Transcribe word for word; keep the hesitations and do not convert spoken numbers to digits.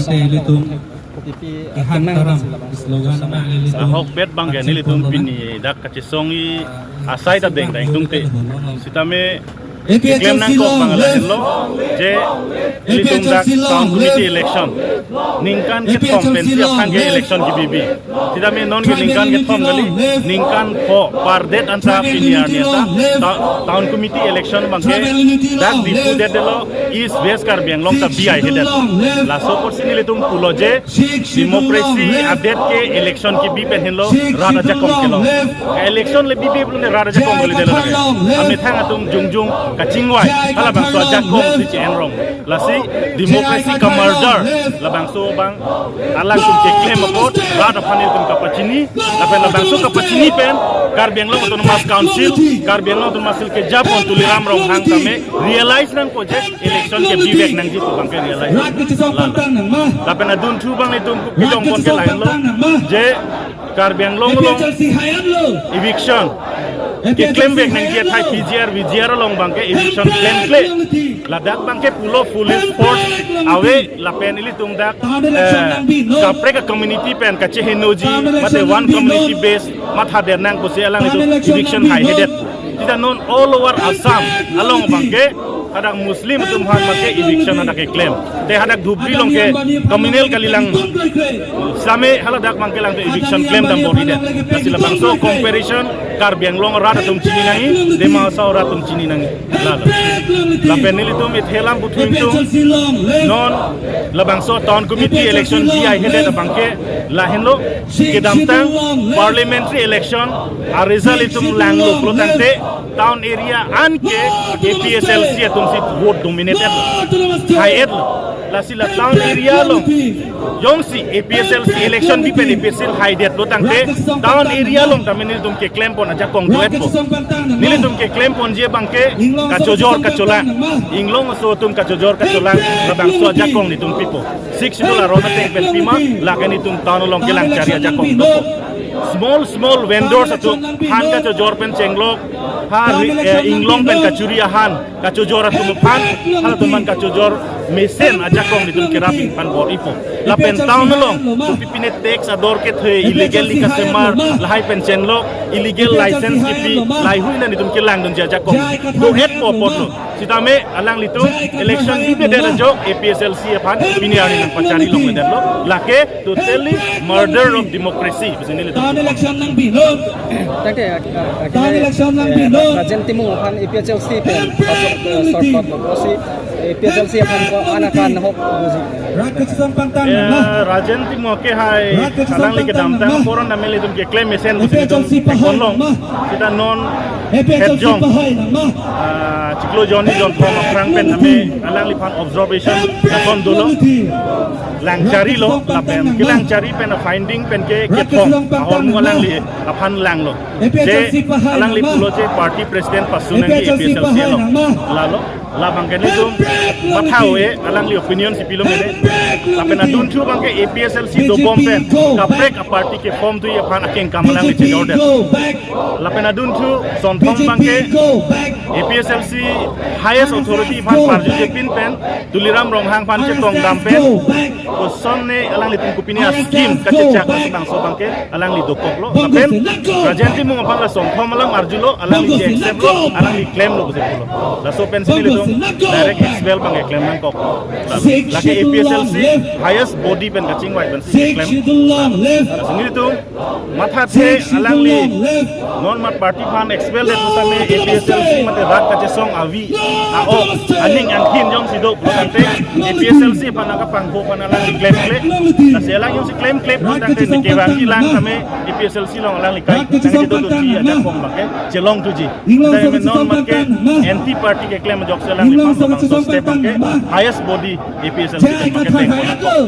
Ilitum, eh, Hang Taram slogan ama ilitum. Ahokpet abangke nelitum pini dak kachesong-i asai ta deng deng tungte. Sitame keklem nangkok abang lahenlo je ilitum dak town committee election ningkan kethom pensi aphan ke election kebibi. Sitame non ke ningkan kethom kali, ningkan pho pardet anta pini arni anta ta-, town committee election abangke dak Diphu detlo, East West Karbi Anglong ta bi-i hedet. Laso apotsi nelitum pulo je democracy adet ke election kebi pen henlo rat ajakong kelong. Election le bibi pulote rat ajakong kali detlo lake. Amethang atum jongjong kachingvai halabangso ajakong si che-enrong. Lasi democracy ka-murder labangso abang alangtum keklem apot rat aphan nelitum kapachini, lapen labangso kapachini pen Karbi Anglong Autonomous Council, Karbi Anglong Autonomous Council kejapon Tuliram Ronghang tame realize nangpo je election kebivek nangji pu abangke realize. Rat kachesong pangtang nangma. Lapen adunthu abang nelitum kedongpon ke lahenlo je Karbi Anglong along A P H L C hai-anlo. Eviction keklemvek nangji athai P G R, V G R along abangke eviction klemkle. Ladak abangke pulo police force ave lapen ilitum dak, eh, kaprek a-community pen kachehenoji mate one community base matha der nang pusi alanglitum eviction hai hedet. Sita non all over Assam along abangke hadak Muslim atum aphan abangke eviction hadak keklem. Te hadak Dhubri along ke communal kalilang. Same haladak abangke alangtum eviction klem dam bor-idet. Lasi labangso comparison Karbi Anglong arat atum chini nangji, Dima Hasao arat atum chini nangji. Lalo. Lapen nelitum ithela puthot ingtung non labangso town committee election bi-i hedet abangke lahenlo, kedamtang parliamentary election a-result itum langlo pulo tangte town area an ke A P H L C atumsi vote dominated hai-etlo. Lasi la town area along jongsi A P H L C election bi pen A P H L C haidetlo tangte town area along tame nelitum keklempon ajakong do-etpo. Nelitum keklemponji abangke kachojor kacholang, Inglong aso atum kachojor kacholang labangso ajakong nelitum pipo. Sixth Schedule aron ateng pen pima, lake nelitum town along kelang chari ajakong dopo. Small small vendors atum han kachojor pen chenglok, ha ri-, eh, Inglong pen kachuri ahan kachojor atum aphan, halatum aphan kachojor mesen ajakong nelitum kerap ingphan bor-ipo. Lapen town along kopipine tax ador kethe, illegally kasemar lahai pen chenglok, illegal license kipi, lahai hui nelitum kelangdunji ajakong do-etpo apotlo. Sitame alanglitum election bi-i det ajok A P H L C aphan pini arni nangpachari longledetlo. Lake totally murder of democracy pusi nelitum. Town election nangbilo. Tangte, ah, ah, town election nangbilo. Rajen Timung aphan A P H L C pen, ah, short, ah, short note lo pusi, A P H L C aphan ko-an akan ahok pusi. Rat kachesong pangtang nangma. Eh, Rajen Timung ke hai, rat kachesong pangtang nangma. Alangli kedamtang poron namel itum keklem mesen pusi itum A P H L C pahai konlong nangma. Sita non A P H L C pahai nangma. Ah, chiklo jon ni jon thom aphrang pen tame alangliphan observation lason dolo. Lang charilo, lapen kelang chari pen a-finding pen ke kethom ahormu alangli aphan langlo. Je alangli pulo je party president pasu nangji A P H L C along. Lalo, labang ke nelitum matha-e, alangli opinion si pilo mene. Lapen adunthu abangke A P H L C dobom pen kaprek a-party ke-form thui aphan akengkam alangli chejordet. Lapen adunthu sonthom abangke A P H L C highest authority aphan parju jepin pen Tuliram Ronghang aphan chetongdam pen kosonne alanglitum kopine a-scheme kachechak labangso abangke alangli dokoklo. Lapen Rajen Timung aphan la sonthom alam arjulo, alangli je accept lo, alangli klemlo pusi pulo. Laso pensi nelitum direct expel abangke klem nangkok. Lake A P H L C highest body pen kachingvai pensi klem. Laso nelitum mathathe alangli non mat party aphan expel det tame A P H L C mate rat kachesong avi a-ok aning angthin jongsi do pulo tangte A P H L C aphan kapangpho aphan alangli klemkle. Lasi alang jongsi klemkle pulo tangte ne kevangji lang tame A P H L C along alangli kai nangji do doji ajakong abangke chelongthuji. Tame non abangke anti party keklem ajoksi alangliphan labangso step abangke highest body A P H L C pen abangke tengpon nangkok.